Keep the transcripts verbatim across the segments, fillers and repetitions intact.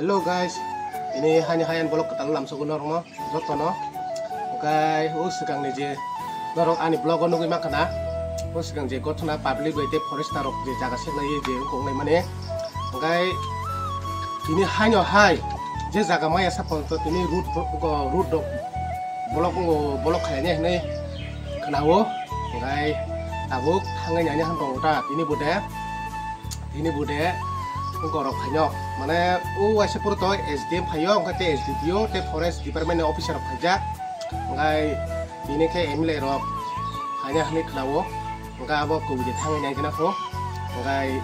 Hello guys, ini hani hayan vlog kwtal lamsogo norokno jotono. Hwnkhe o swkangni je norok ani vlog o nugwi mankha na, o swkang je gothona public bai tei forester rok je jaga seklaiwi je wngkok nai mani. Hwnkhe tini haino hai je jaga maya sa pon to tini road, road rok block, block khainai hinwi khwnao. Hwnkhe tabuk thangwi naina han tongo ta tini bo de. Tini bo de borok phaino, mane, o waisa puro to S D M phaio, hwnkhe tei S D P O tei forest department ni officer rok phaijak, hwnkhe tini khe M L A rok phaina hinwi khwnao, hwnkhe abo kubui de thangwi nai gana kho, hwnkhe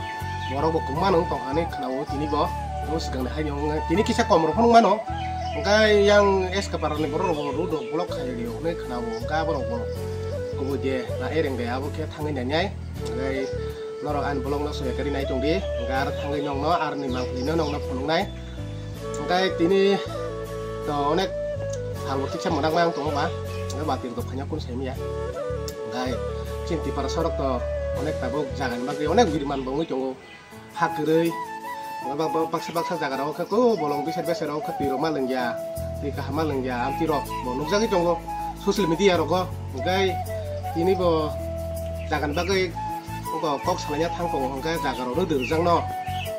borok bo kwbangma no wng tong hinwi khwnao tini bo, o swkang ni haino wngkha tini kisa kom rok phano wngmano, hwnkhe yang S K para ni borok rok bo road rok block khai rio hinwi khwnao, hwnkhe abo rok bo kubui de na ereng de abo khe thangwi nai nai. Hwnkhe norok ani vlog no soya kari nai tong di, hwnkhe aro thangwi nokno aroni mangpili no nokno phunuknai. Hwnkhe tini to onek sal bo tiksa mwnak mang tongo ba, hwnkhe bati rok phaina kunu sai manya. Hwnkhe chini Tipra sorok to onek tabuk jaga ni bagwi onek biriman bo wngwi tongo. Ha kwrwi. Bak-, bak-, baksa baksa jaga rok khe ko bolong biser beser rok khe twi rok ma lwngya, twi kaham ma lwngya, amtwi rok bo nukjagwi tongo social media rogo. Hwnkhe tini bo jaga ni bagwi kok salaina thang tongo, hwnkhe jaga rok rwdwk rwjakno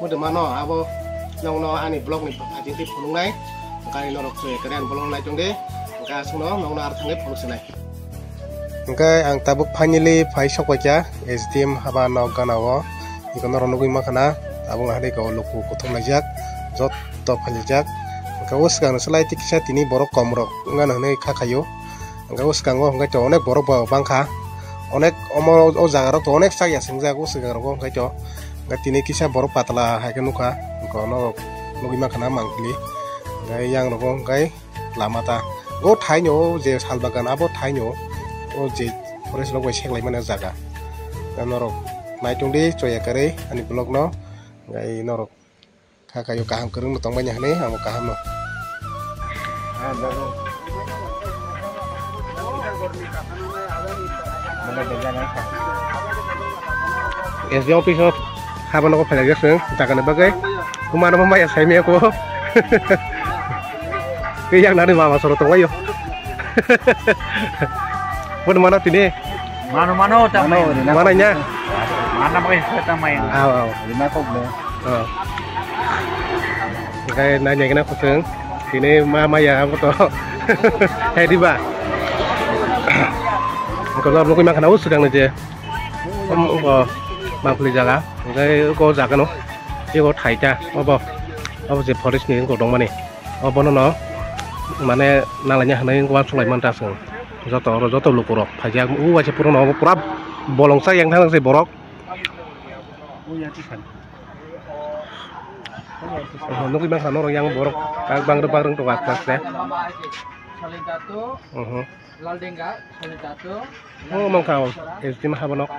muitu mano abo nokno ani vlog ni phaising twi phunuknai, hwnkhe norok chwng kwrwi ani vlog nai tong di, hwnkhe aswkno nokno aro thangwi phunuk sinai. Hwnkhe ang tabuk finally phai sokpaikha S D M haba nok gana o. Eko norok nugwi mankha na, tabuk hai khe o luku kuthum laijak, joto phailaijak. Hwnkhe o swkang ni slai tikisa tini borok kom rok wngmano hinwi kha khaio. Hwnkhe o swkango hwnkhe to onek borok bo bangkha, onek omo o jaga rok to onek chakya swngjak o swkang rogo hwnkhe to. Hwnkhe tini kisa borok patla hai khe nukha, hwnkhe norok nugwi mankha na mangpili. Hwnkhe yang rogo hwnkhe lama ta. O thaino o je sal bagan abo thaino o je forest rok bai seklai mani o jaga. Norok naitung di choya kwrwi ani vlog no. Gai norok kha kaio kaham kwrwng no tong manya hinwi amo kaham no. S D M office o haba nogo phailai jak chwng jaga ni bagwi. Kumar bo maya sai maya ko. Tei yang nani mama soro tong ayo. Pun mana tini? Mano, mano, tamo. Mana nya? Mana pakai saya tamo yang. Aw, aw. Lima kok deh. Oh. Kai nanya kena kucing. Tini mama ya apa to? Hei di ba. Kalau mau makan aus sedang aja. Om, oh, mangpili jaga. Hwnkhe o jaga no, eko thaita, obo, obo je forest ni wngkok tongmani. Obono no, mane, nalaina hinwi uansuk lai manta chwng. Joto oro, joto lukurok phaijak, o waisa pura no, obo pura bolongsa yang thang se borok. Oho, nugwi mankha norok yang borok, kak bangrwk bangrwk tongo aste aste. Oho. Laldenga, Solitatu, oh, mangkha, S D M habanok.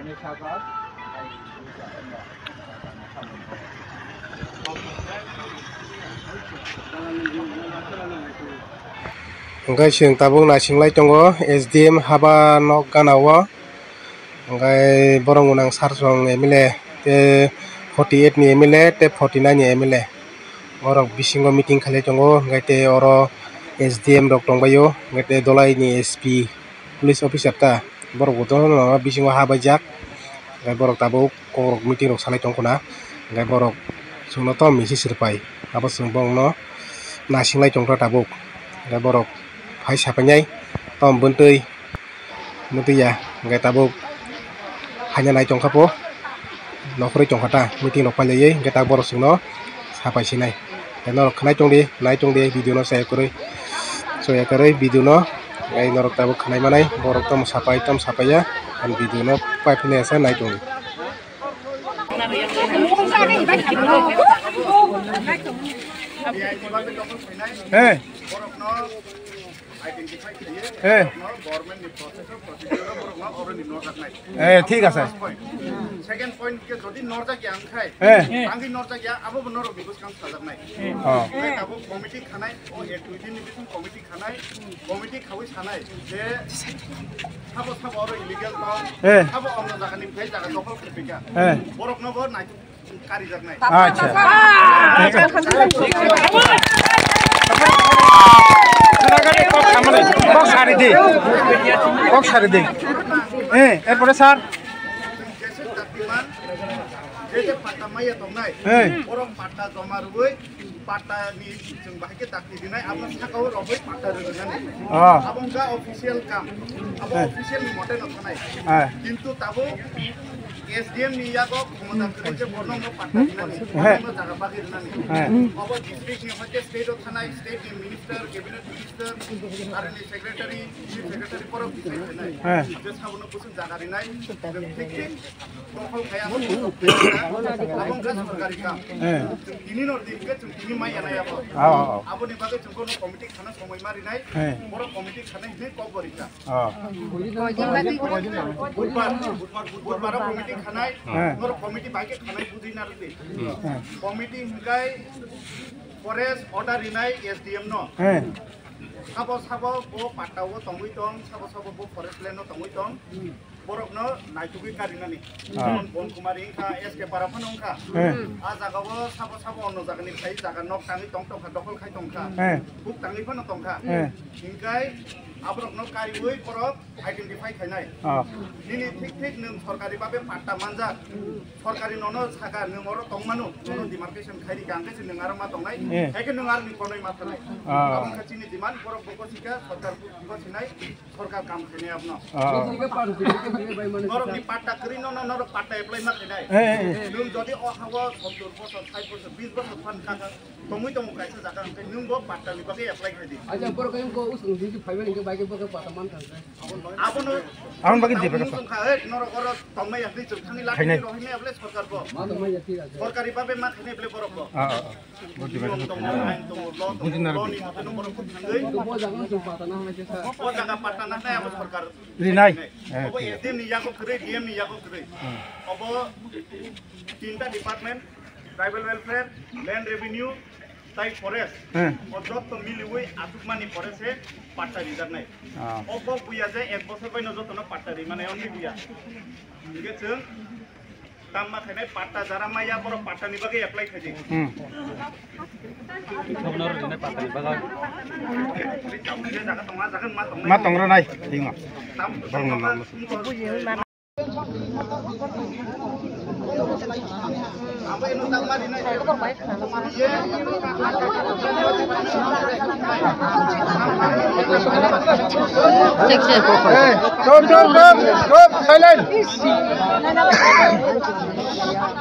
Hwnkhe chwng tabuk naising lai tongo S D M habanok gana o. Hwnkhe borok gwnang Sarsong M L A tei forty eight ni M L A tei forty nine ni M L A. Borok bisingo meeting khalai tongo, hwnkhe tei oro S D M rok tongbaio, hwnkhe tei dolai ni S P. Police officer ta, borok bo dono bisingo ha baijak, hwnkhe borok tabuk kokrok meeting rok salai tong khna, hwnkhe borok chwngno tom message rwpai, abo chwng bongno naising lai tong kha tabuk, hwnkhe borok hai sapainai tom bwntwi, bwntwi ya, hwnkhe tabuk haina nai tong kha pho. Nokhorwi tongkha ta, meeting rok pailaiwi, hwnkhe ta borok chwngno sapai sinai. Tei norok khwnai tongdi, nai tongdi, video no chaya kwrwi, chaya kwrwi video no, tei norok tabuk khwnai manai, borok tamo sapai, tamo sapaiya, ang video no paiphinai asa nai tongdi. Hey. Identify khlaiwi, eh, borokno government ni process o, procedure o borokno already norjaknai. Eh, thik ase. First point. Second point khe jodi norjak ya wngkhai, eh, tangwi norjak ya, abo bo norok ni bwskang sajaknai. Oh. Tei tabuk committee khanai, o activity ni bising committee khanai, committee khawi sanai je sabo sabo oro illegal tong, eh, sabo omno jaga ni phai jaga dokhol khlai phaikha. Eh. Borokno bo naituk. Karijaknai. Acha. Kok sari di. Kok sari di. Eh, erpore sir. Jese taktiman, jese patta maya tongnai. Eh. Borok patta joma rwui, patta ni chwng bahai khe dakti rinai, abo sakao rogwi patta rwnani. Ah. Abo wngkha official kam. Abo Eh. Official ni mote no thanai. Eh. Kintu tabuk S D M ni yago khomota kwrwi je borno mo patta rinani, He. Borno jaga bagwi rinani. He. Obo district ni hoite state o thanai, state ni minister, cabinet minister, R N A secretary, chief secretary borok decide khainai. He. Je sabono kusuk jaga rinai, thik thik dokhol khaya, abo wngkha sorkari kam. He. Chwng tini nor di hwnkhe chwng tini mai yanai abo. Ah, ah, ah. Aboni bagwi chwng bono committee khana somoi ma rinai, He. Borok committee khanai hinwi kok bo rijak. Ah. Budbar, budbar, budbar committee khanai, He. Norok committee bai khe khanai bujui narwk di. He. Committee hwnkhe forest order rinai S D M no. He. Sabo sabo bo patta o tongwi tong, sabo sabo bo forest land o tongwi tong. Borok no naitugwi karinani. Ah. Bon Kumari wngkha, S K Para phano wngkha. He. A jaga o sabo sabo ono jaga ni khai jaga nok tangwi tong tongkha, dokhol khai tongkha. He. Buk tangwi phano tongkha. He. Hingkai aborok no kariwi borok identify khainai. Ah. Nini thik thik nwng sorkari babe patta manjak. Sorkari nono saka nwng oro tongmano, nono demarcation khairi ka, hwnkhe se nwng aro ma tongnai, Eh. Haikhe nwng aroni konoi ma thanai. Ah. Abo wngkha chini demand, borok boko sika, sorkar boko sinai, sorkar kam khainai abono. Ah. Norokni patta kwrwi nono, norok patta apply ma khainai. Eh, eh, eh. Nwng jodi o hago sottor bosor, sait bosor, bis bosor phan kha, Tongwi tongo kaisa jaga, hwnkhe nwng bo patta ni bagwi apply khai di. Acha, borok khe wngkha, usung di phaibai hwnkhe bai khe borok patta man thang khe. Abono Aboni bagwi ang jeba mung kasa. Tongkha, "Hey, norok oro tongmai yakni chwng thangwi Khainai. Lathi rohimai ablai sorkar bo." Ma tongmai yakni acha. Sorkari babe ma khainai ablai borok bo. Ah, ah, ah. Niyom tongo, ain tongo, law tongo, law ni mote no borok bo thangwi. To bo jaga chwng patta na hwnai khe sa. Bo jaga patta na hwnai abo sorkar. Rinai. Obo Eh, S D M ni yago kwrwi, D M ni yago kwrwi. Hmm. Obo tinta department, tribal welfare, land revenue, tai forest. Hmm. O jotto miliwi aswkmani forest se patta rijaknai. Ah. O kok buya je ek bosor bai no jotto no patta ri mane only buya. Hingke chwng tamma khainai patta jara maya borok patta ni bagwi apply khaidi. Hmm. Ri tamo je jaga tongma jaga ma tongnai. Ma tongro nai, timo. Tam Borok no no. Check, check. Hey, stop, stop, stop, stop, silent.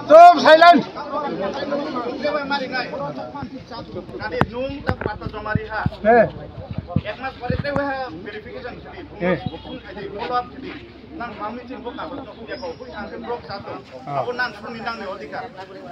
Stop, silent. Hey. Ek mas pore te wah verification khadi, Eh. Bukun khadi, follow up khadi. Nang mami chin bo kagoj no huya ko, hui ang ke brok sa to. Ah. Abo nang suni nang ni odhikar.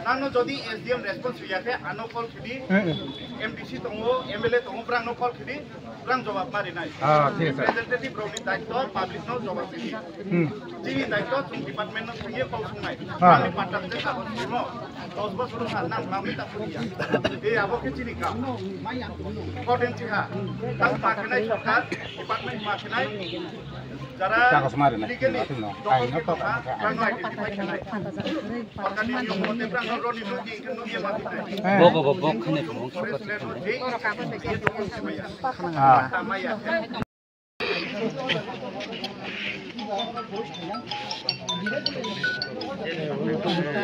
Nang no jodi S D M response huya khe ano call khidi, Eh, eh. M D C tongo, M L A tongo, brang no call khidi, brang jawab mari nai. Ah, thik ase. Representative rok ni daitto, public no jawab khidi. Hmm. Chini daitto, chung department no thangye call sungnai. Ah. Ani patta je kagoj no, dos bosor ha nang mami ta huya. E abo khe chini kam. Koden chi ha. Tang pa khe nai sorkar, department ma khe nai. Jara Chakos mari na, legally no, no, document kaino to tongkha, kaino. Brang no identify khainai. Sorkar ni niyom mote brang no roni no di, no di ma khainai. Bok, bok, bok, khani bok, bok. Ah.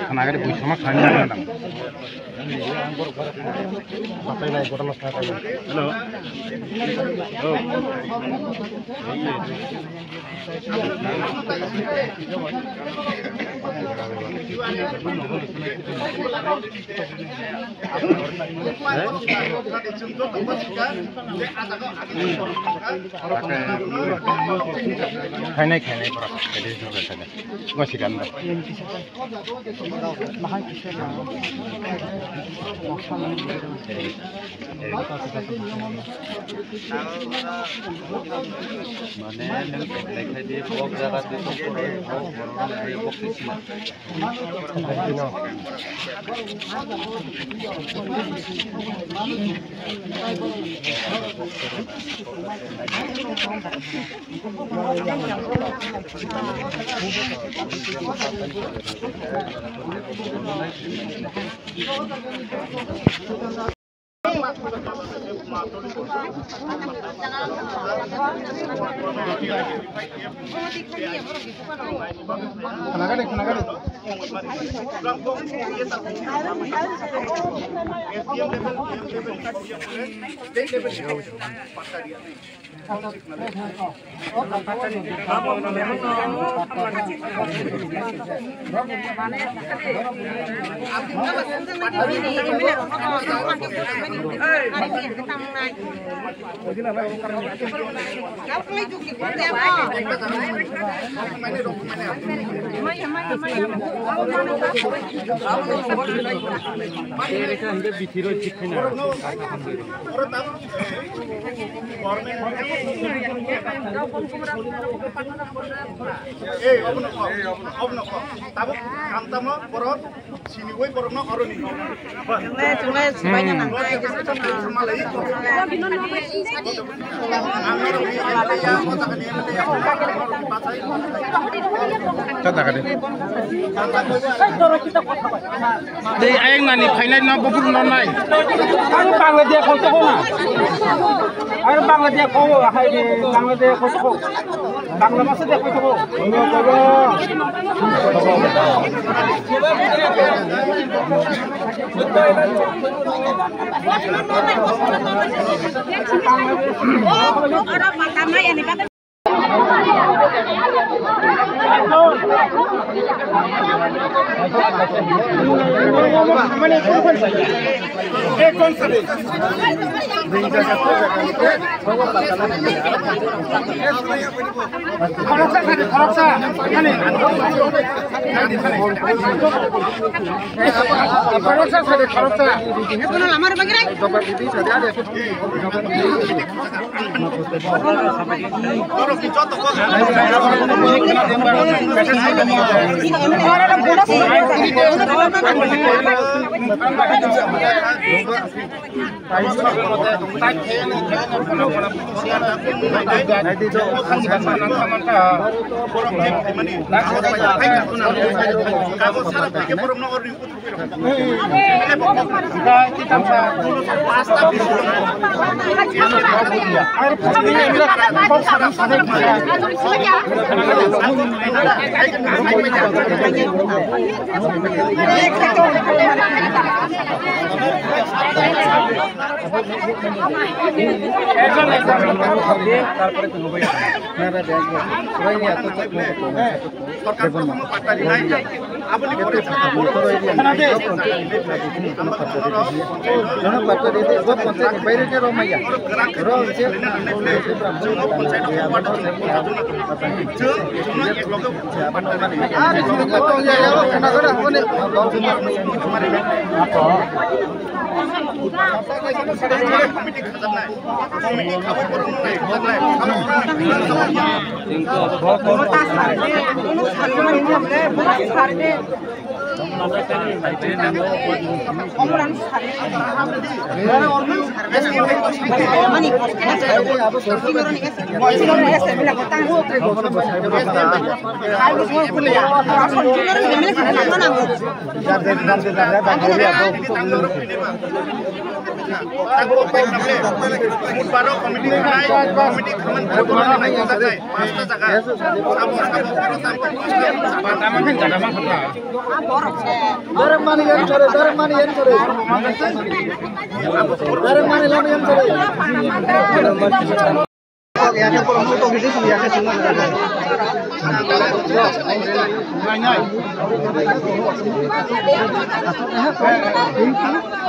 Khana gari bui sama khani na dang. Hello. Oh. Khainai, khainai, borok. Gosigan da. Mane nwng apply khai di, bo jaga di, bo borok rok lai, bo kisi. Ei, obono kok, obono kok. Tabuk kamtamo borok siniwi borokno oroni. Chungle, chungle, swbaino nang. Tei ayang nani phainai no bubur no nai. Ang Bangladesh kau toko na. Ang Bangladesh kau hai di Bangladesh kau toko. Bangla masa dia kau toko. Baro committee khanai, committee khaman, pasta jaga. Sabo, sabo, pasta. Darmani yan kore, darmani yan kore. Darmani lama yan kore.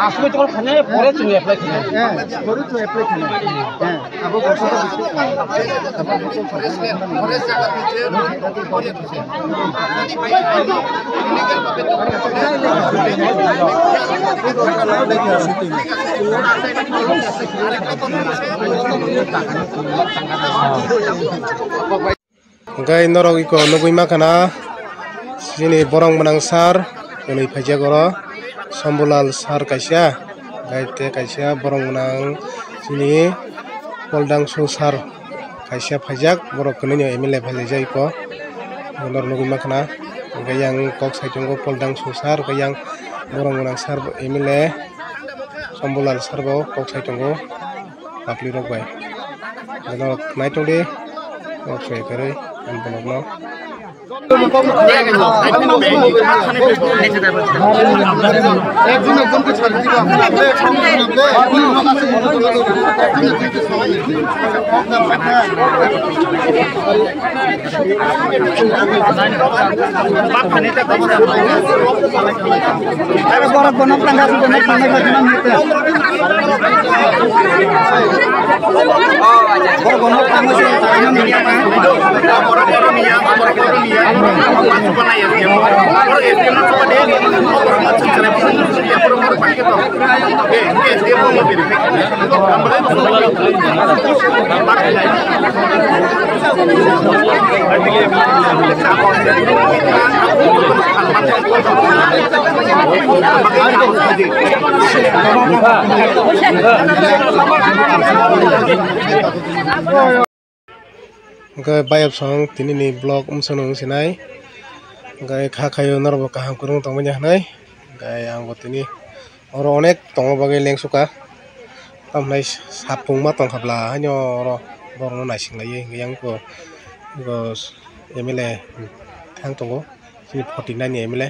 Asli tol khane pore chini apply khane. Eh, pore chini apply khane. Eh, abo. Hwnkhe norok iko nugwi mankha na, chini borok mwnang sir, twnwi phaijak oro, Shambulal sir kaisa, hwnkhe tei kaisa borok mwnang chini Poldangsu sir kaisa phaijak, borok kwnwi no M L A phailaijak iko, norok nugwi mankha na, hwnkhe yang kok sai tongo Poldangsu sir, hwnkhe yang borok mwnang sir M L A Shambulal sir bo kok sai tongo. Paplirok bai. Norok naitok di, norok soi kwrwi, ang bono no. Hwnkhe bayapsong tini ni vlog wngsa no wngsinai, hwnkhe kha khaio norok bo kaham kwrwng tongmani hinwi, hwnkhe ang bo tini oro onek tongma bagwi lengsukha, tamhinai sapung ma tongkha bla haino oro borokno naising laiwi, hwnkhe yang bo M L A thang tongo. Chini forty nine ni M L A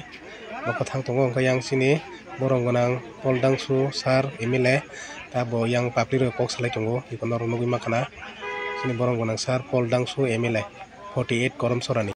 bo kwthang tongo, hwnkhe yang chini borok gwnang Paul Dangsu sir M L A, ta bo yang paplirok kok salai tongo, eko norok nugwi mankha na chini borok gwnang sir Paul Dangsu M L A forty eight Korom Sorani.